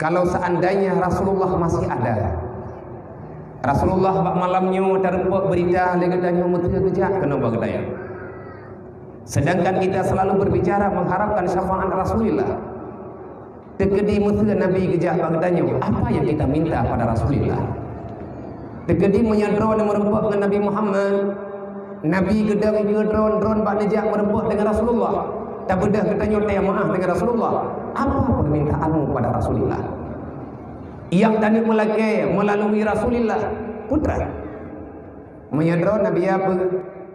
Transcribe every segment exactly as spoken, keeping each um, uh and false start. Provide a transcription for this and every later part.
Kalau seandainya Rasulullah masih ada, Rasulullah bak malam nyoe tarumpok berita lé geutanyoe, meuteue geujak keunoe bak geutanyoe. Sedangkan kita selalu berbicara mengharapkan syafaat Rasulullah. Teukeudi meuteue Nabi geujak bak geutanyoe, apa yang kita minta pada Rasulullah? Teukeudi meunyoe droe meurumpok ngon Nabi Muhammad, Nabi geudong ikeue droe, droe bak neujak meurumpok dengan Rasulullah. Tabeudôh geutanyoe tayang meu'ah dengan Rasulullah. Apa permintaanmu pada Rasulullah? Nyang taneuk meulakée meulalu Rasulullah, putra. Meunyoe droe Nabi apa?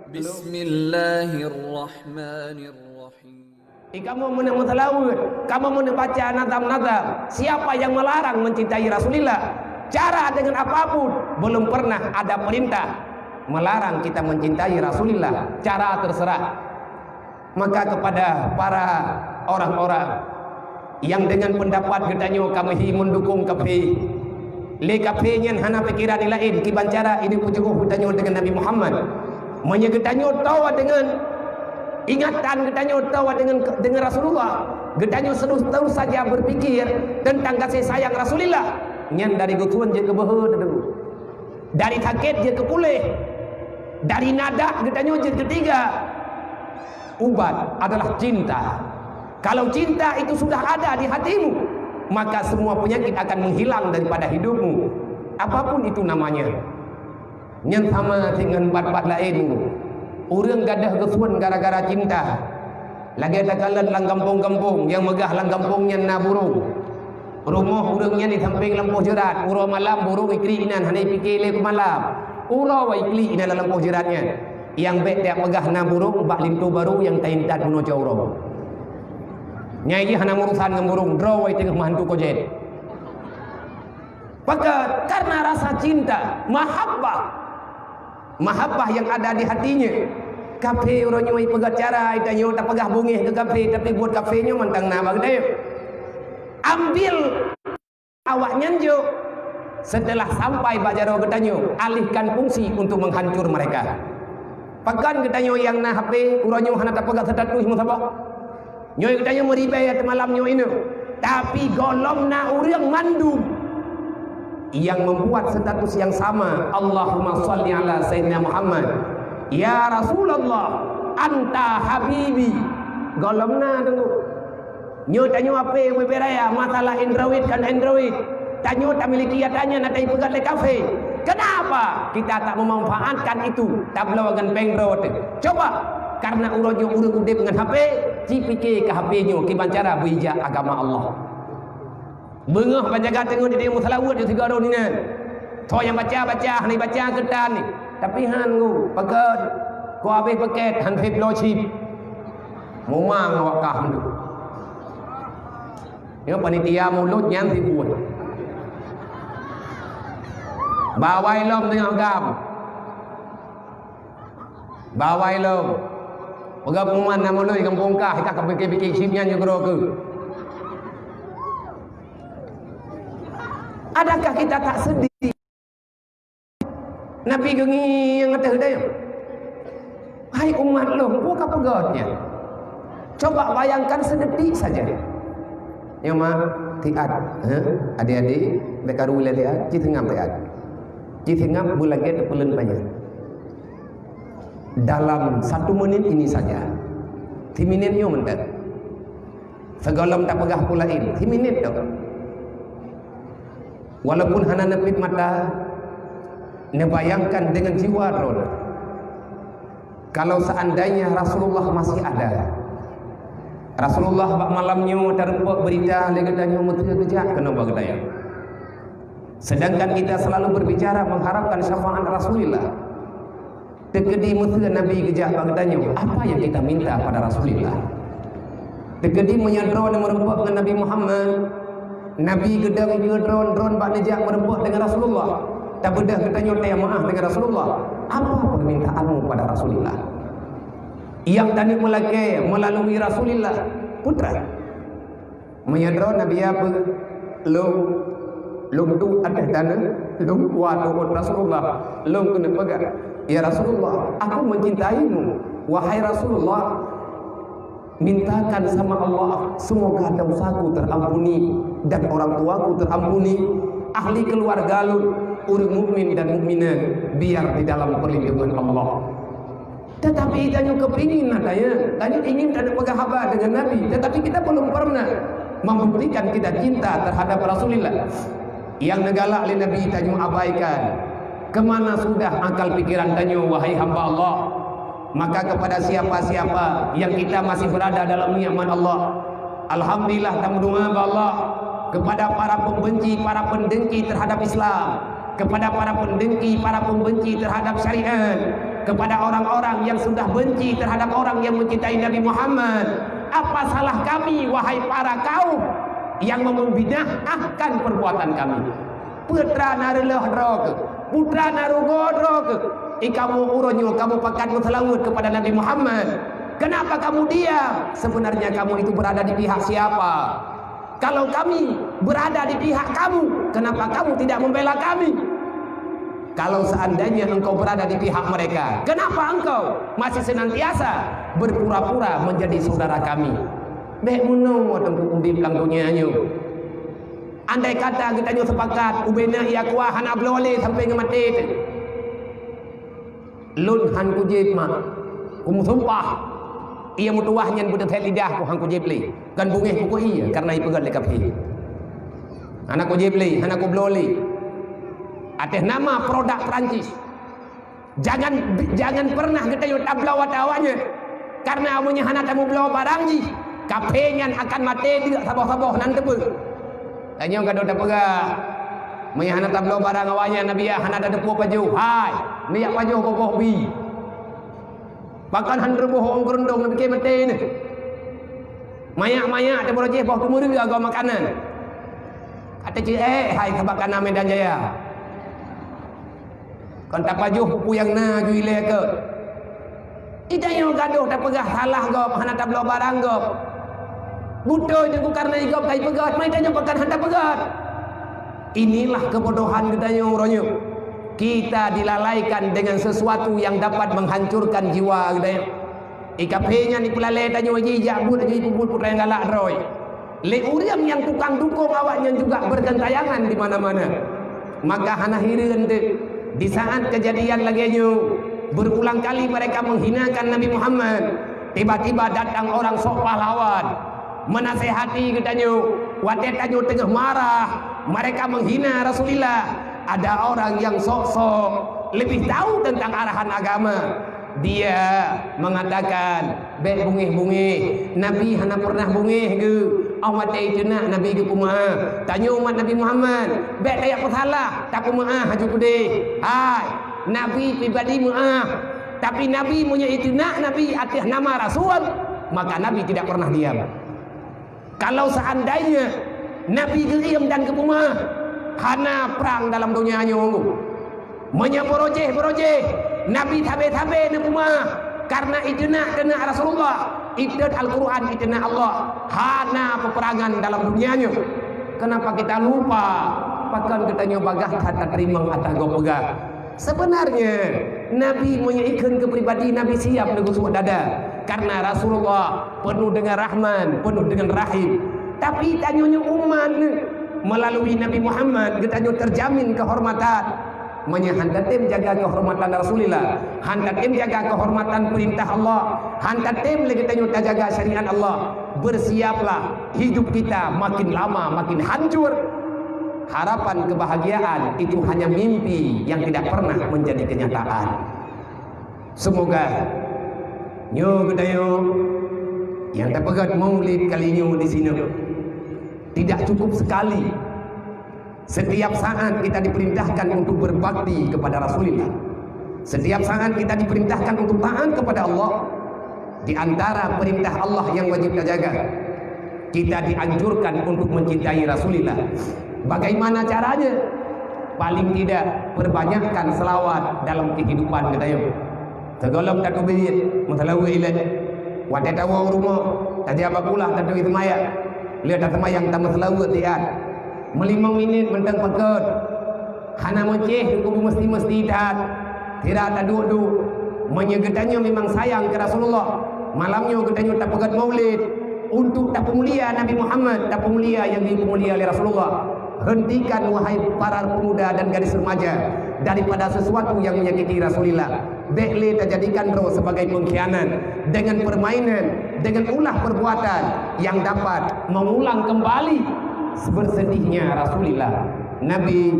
Bismillahirrahmanirrahim. Di kamoe meuneuk meuseulaweuet, kamoe meuneuk baca nazam-nazam. Siapa yang melarang mencintai Rasulullah? Cara dengan apapun, belum pernah ada perintah melarang kita mencintai Rasulullah. Cara terserah. Maka kepada para orang-orang yang dengan pendapat geutanyoe kamoe hi mendukung kafé, lé kafé nyan hana pikeran laén kiban cara ini peujuoh geutanyoe dengan Nabi Muhammad. Meunyoe geutanyoe toe dengan ingatan geutanyoe toe dengan, dengan Rasulullah, geutanyoe terus, terus saja berpikir tentang kasih sayang Rasulullah, nyan dari geutuan jeuet keu beuhe teuh. Dari sakét jeuet keu puléh, dari nadak geutanyoe jeuet keu tiga. Ubat adalah cinta. Kalau cinta itu sudah ada di hatimu, maka semua penyakit akan menghilang daripada hidupmu. Apapun itu namanya. Nyan sama deungon bat-bat laén. Ureuëng gadôh geusuon gara-gara cinta. Lagée takalon lam gampông-gampông, nyang meugah lam gampông nyan na burông. Rumoh ureuëng nyan di sampéng lampôh jeurat, uroe malam burông iklik inan hana ipike lé keu malam. Uroe wai iklik inan lam lampôh jeurat nyan. Nyang bék tajak peugah na burông bak linto barô nyang taintat bunoe cot uroe. Nyai jih hana meurusan ngon burông, droe wai teungoh meuhantu kojét. Pakon? Karena rasa cinta, mahabbah. Mahabbah yang ada di hatinya. Kafé uroe nyoe peugah cara, tanyoe tapeugah beungéh keu kafé, tapi buet kafé nyoe mantong na bak geutanyoe. Ambil awaknyan jok. Setelah sampai bak jaroe geutanyoe, alihkan fungsi untuk menghancur mereka. Pakon geutanyoe nyang na H P, uroe nyoe hana tapeugah status meusaboh? Nyoe geutanyoe meuribée ateueh malam nyoe inoe. Tapi gohlom na ureuëng mandum nyang membuat status yang sama, "Allahumma shalli ala Sayyidina Muhammad." "Ya Rasulullah, anta habibi." Gohlom na teungku. Nyoe tanyoe H P, H P raya, masalah Android kon Android. Tanyoe tamiliki ata nyan, ata ipeugét lé kafé. Kenapa kita tak memanfaatkan itu? Tabloe ngon péng droe teuh. Coba, karena uroe nyoe ureuëng udeb ngon H P, ci pike keu H P nyoe kiban cara beuijak agama Allah. Beungoh ban jaga teungoh di meuseulaweuet di sigoe droe nyan. Soe nyang baca-baca, hana baca keutan ni. Tapi han ngu, pakon? Keu habéh paket, han sép bloe chip. Mumang awak kah tu. Nyoe panitia mulod nyan sibuk. Bawai lom teungoh gam. Bawai lom. Peugah pengumuman nama loi kampung kah, kah kepikir-pikir chip nyan nyoe keudroe keuh. Adakah kita tak sedih? Nabi geungieng ateueh dayah. Hai umat lôn, peue ka peugöt nyan? Coba bayangkan sedetik saja. Nyoe ma, tiat, ha? Adik-adik, bèk karu lé tiat, ci seungab tiat. Ci seungab beulagèe teupeulon panyang. Dalam satu menit ini saja. Siminit nyoe mantong. Sigohlom tapeugah peue laén, siminit tok. Walaupun hana neupit mata, neubayangkan deungon jiwa droeneuh. Kalau seandainya Rasulullah masih ada, Rasulullah bak malam nyoe tarumpok beurita lé geutanyoe, meuteue geujak keunoe bak geutanyoe. Sedangkan kita selalu berbicara mengharapkan syafaat Rasulullah. Teukeudi meuteue Nabi geujak bak geutanyoe, apa yang kita minta pada Rasulullah? Teukeudi meunyoe droeneuh meurumpok ngon Nabi Muhammad, Nabi geudong ikeue droen, droen bak neujak meurumpok dengan Rasulullah, tabeudôh geutanyoe tayang meu'ah dengan Rasulullah, apa permintaanmu pada Rasulullah? Nyang taneuk meulakée meulalu Rasulullah, putra. Meunyoe droe Nabi apa? Lôn, lôn duek ateueh tanoh, lôn kuat rot Rasulullah, lôn keuneuk peugah, "Ya Rasulullah, aku mencintaimu." Wahai Rasulullah, mintakan sama Allah, semoga dosaku terampuni. Dan orang tuaku terampuni, ahli keluarga lôn, ureuëng mukmin dan mukminat, biar di dalam perlindungan Allah. Tetapi tanyoe kepingin, nah, tanyoe, tanyoe ingin ada peugah haba dengan Nabi, tetapi kita belum pernah membuktikan kita cinta terhadap Rasulullah. Yang neugalak lé Nabi tanyoe abaikan. Kemana sudah akal pikiran tanyoe, wahai hamba Allah? Maka kepada siapa-siapa yang kita masih berada dalam nikmat Allah, alhamdulillah, tameudoa bak Allah. Kepada para pembenci, para pendengki terhadap Islam, kepada para pendengki, para pembenci terhadap syariat, kepada orang-orang yang sudah benci terhadap orang yang mencintai Nabi Muhammad, apa salah kami, wahai para kaum, yang membinasakan perbuatan kami? Putra na reuloh droe keuh, putra na rugoe droe keuh. I kamu uroe nyoe kamu pakat meuseulaweuet kepada Nabi Muhammad. Kenapa kamu diam? Sebenarnya kamu itu berada di pihak siapa? Kalau kami berada di pihak kamu, kenapa kamu tidak membela kami? Kalau seandainya engkau berada di pihak mereka, kenapa engkau masih senantiasa berpura-pura menjadi saudara kami? Bék meunoe teungku udeb lam donya nyoe. Andai kata geutanyoe sepakat, ubena ia kuah hana bloe lé sampai ngon maté teuh. Lôn han kujieb, mak. Kumeusumpah. Ia meutuwah nyan beudeuh lidah ku han kujieb lé. Kan bungéh kuku ia karena ipeugét lé kafé. Hana kujieb lé, hana kubloe lé. Ateueh nama produk Perancis. Jangan, jangan pernah geutanyoe tabloe watée awaknyan. Karena meunyoe hana tameubloe barang jih, kafé nyan akan maté deuk saboh-saboh nan teupeu. Tanyoe gadôh tapeugah, meunyoe hana tabloe barang awaknyan, Nabi hana tateupeue pajoh. Hai, neujak pajoh boh-boh bi. Pakon han reuboh ureuëng keureuntong, neupiké maté nyoe. Manyak-manyak teumeuroh jih boh teumeureue agoe makanan. Kata cit, eh, hai sabak kana Medan Jaya. Kon tapajoh peue nyang na ju ilée keu. Geutanyoe gadôh tapeugah salah gob, hana tabloe barang gob. Beutôi teungku karena gob ka ipeugét, meutanyoe pakon hana tapeugét. Inilah kebodohan geutanyoe uroe nyoe. Kita dilalaikan dengan sesuatu yang dapat menghancurkan jiwa geutanyoe. I kafé nyan ipeulalée tanyoe jih jak buet laju ipeubuet peue nyang galak droe. Lé ureuëng nyang tukang dukong awaknyan juga bergentayangan di mana-mana. Maka hana hireuen teuh, di saat kejadian lagée nyoe, berulang kali mereka menghinakan Nabi Muhammad, tiba-tiba datang orang sok pahlawan, menasehati geutanyoe, watée tanyoe teungoh marah, mereka menghina Rasulullah. Ada orang yang sok-sok lebih tahu tentang arahan agama. Dia mengatakan, "Bék bungéh-bungéh. Nabi hana pernah bungéh geuh. Óh watée iteunak Nabi geupeumeuáh. Tanyoe umat Nabi Muhammad, bék tajak peusalah, tapeumeuáh haju keudeh. Hai, Nabi pribadi meuáh. Tapi Nabi meunyoe iteunak Nabi ateueh nama Rasul, maka Nabi tidak pernah diam." Kalau seandainya Nabi geuiem dan geupeumeuáh, hana prang dalam donya nyoe. Meunyoe beurojéh-beurojéh, Nabi sabe-sabe neupeumeuáh, karena iteunak-teunak Rasulullah, iteunak Al-Quran, iteunak Allah, hana peperangan dalam donya nyoe. Kenapa kita lupa? Pakon geutanyoe bagaih that tateurimong ata gob peugah. Sebenarnya, Nabi meunyoe ikheun keu pribadi, Nabi siap neugusok dada. Karena Rasulullah penuh dengan rahman, penuh dengan rahim. Tapi tanyoe nyoe umat, melalui Nabi Muhammad, geutanyoe terjamin kehormatan. Meunyoe han tatem jaga kehormatan Rasulullah, han tatem jaga kehormatan perintah Allah, han tatem lé geutanyoe tajaga syariat Allah, bersiaplah, hidup kita makin lama makin hancur. Harapan kebahagiaan itu hanya mimpi yang tidak pernah menjadi kenyataan. Semoga nyoe geutanyoe nyang tapeugét maulid kali nyoe di sinoe tidak cukup sekali. Setiap saat kita diperintahkan untuk berbakti kepada Rasulullah. Setiap saat kita diperintahkan untuk taat kepada Allah. Di antara perintah Allah yang wajib tajaga, kita dianjurkan untuk mencintai Rasulullah. Bagaimana caranya? Paling tidak, perbanyakkan selawat dalam kehidupan geutanyoe. Sigohlom tateubiet, meuseulaweuet ilée. Watée tawoe u rumoh, tajak bak kulah tateubiet seumayang. Lheueh taseumayang tameuseulaweuet siat. Meulimong minét mantong pakon. Hana meucéh teungku beumeusti-meusti that. Sira taduek-duek. Meunyoe geutanyoe memang sayang keu Rasulullah, malam nyoe geutanyoe tapeugét maulid. Untuk tapeumulia Nabi Muhammad, tapeumulia nyang geupeumulia lé Rasulullah. Hentikan, wahai para pemuda dan gadis remaja, daripada sesuatu yang menyakiti Rasulullah. Bék lé tajadikan droe sebagai pengkhianat dengan permainan, dengan ulah perbuatan yang dapat mengulang kembali bersedihnya Rasulullah. Nabi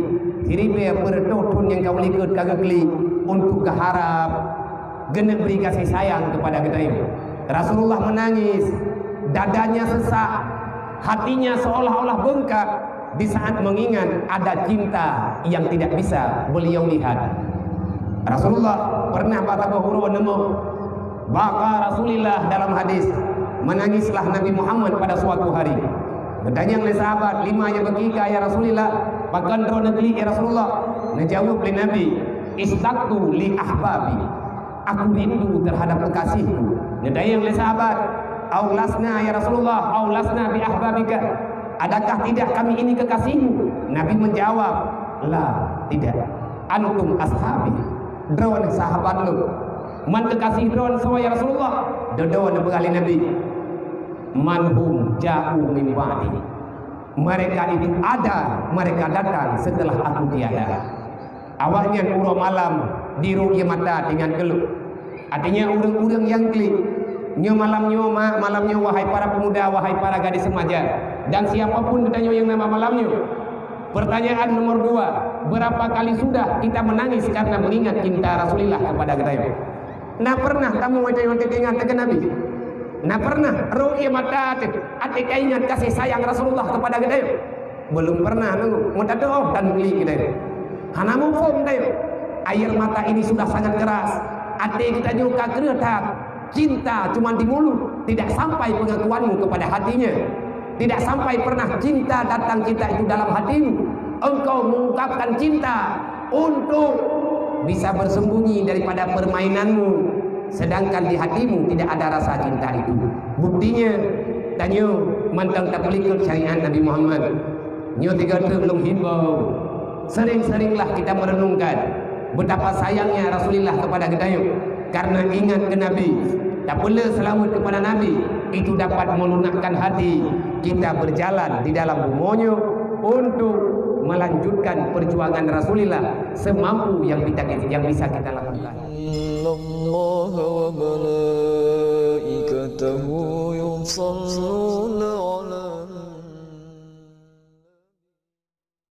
siribée peureutôh thon nyang ka u likot ka geuklik untuk geuharab geuneuk bri kasih sayang kepada geutanyoe. Rasulullah menangis, dadanya sesak, hatinya seolah-olah bengkak di saat mengingat ada cinta yang tidak bisa beliau lihat. Rasulullah pernah bak saboh uroe neumoh, baka Rasulullah dalam hadis, menangislah Nabi Muhammad pada suatu hari. Geutanyong lé sahabat, "Lima nyang beukika, ya Rasulullah? Pakon droeneuh klik, ya Rasulullah?" Neujaweueb lé Nabi, "Isytaqtu li ahbabi." Aku rindu terhadap kekasihku. Neutanyong lé sahabat, "Au lasna ya Rasulullah, au lasna bi ahbabika? Adakah tidak kami ini kekasihmu?" Nabi menjawab, "La, tidak. Antum ashabi. Droeneuh sahabat lôn." "Man kekasih droeneuh soe ya Rasulullah?" Dudoe neupeugah lé Nabi, "Man hum ja'u min ba'di." Mereka itu ada, mereka datang setelah aku tiada. Awaknyan uroe malam dirôk ie mata teuingat keu lôn. Artinya ureuëng-ureuëng nyang klik. Nyoe malam nyoe, ma-, malam nyoe, wahai para pemuda, wahai para gadis remaja, dan siapa pun geutanyoe nyang na bak malam nyoe. Pertanyaan nomor dua, berapa kali sudah kita menangis karena mengingat cinta Rasulullah kepada geutanyoe? Na pernah kamoe watée-watée teuingat keu Nabi? Na pernah rôk ie mata teuh, até ka ingat kasih sayang Rasulullah kepada geutanyoe? Belum pernah, nunggu. Meutateuôh dan beli geutanyoe. Hana muphom tanyoe. Air mata ini sudah sangat keras. Até geutanyoe ka kreueh that. Cinta cuma di mulut, tidak sampai pengakuanmu kepada hatinya. Tidak sampai pernah cinta datang, cinta itu dalam hatimu. Engkau mengungkapkan cinta untuk bisa bersembunyi daripada permainanmu, sedangkan di hatimu tidak ada rasa cinta itu. Buktinya, tanyoe mantong tapeulikot syariat Nabi Muhammad. Nyoe tiga teuk lôn himbau, sering-seringlah kita merenungkan betapa sayangnya Rasulullah kepada geutanyoe. Karena ingat ke Nabi, tapeuleueh seulaweuet kepada Nabi, itu dapat melunakkan hati kita berjalan di dalam bumoe nyoe untuk melanjutkan perjuangan Rasulullah semampu yang kita, yang bisa kita lakukan. Innallaha wa malaikatahu yusalluna